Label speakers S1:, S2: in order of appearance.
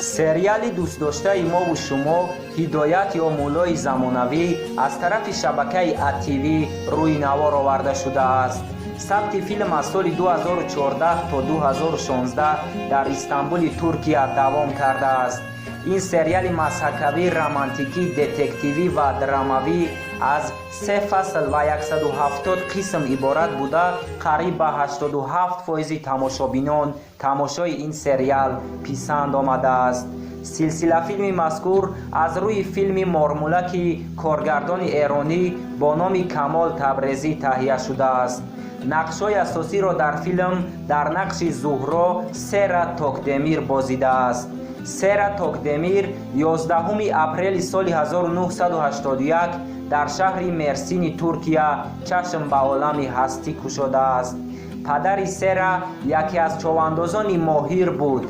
S1: Сериали дӯстдоштаи мову шумо, «Ҳидоят ё муллои замонавӣ», аз тарафи шабакаи АТВ рӯи навор оварда шудааст. Сабти филм аз соли 2014 то 2016 дар Истанбули Туркия давом кардааст. Ин сериали мазҳакавӣ, романтикӣ, детективӣ ва драмавӣ аз се фасл ва 170 қисм иборат буда, қариб ба 87 фоизи тамошобинон тамошои ин сериал писанд омадааст. Силсилафилми мазкур аз рӯи филми «Мормулаки» коргардони эронӣ бо номи Камол Табрезӣ таҳия шудааст. Нақшҳои асосиро дар филм дар нақши Зуҳро Сера Токдемир бозидааст. Сера Токдемир 11 апрели соли 1981 дар шаҳри Мерсини Туркия чашм ба олами ҳастӣ кушодааст. Падари Сера яке аз човандозони моҳир буд.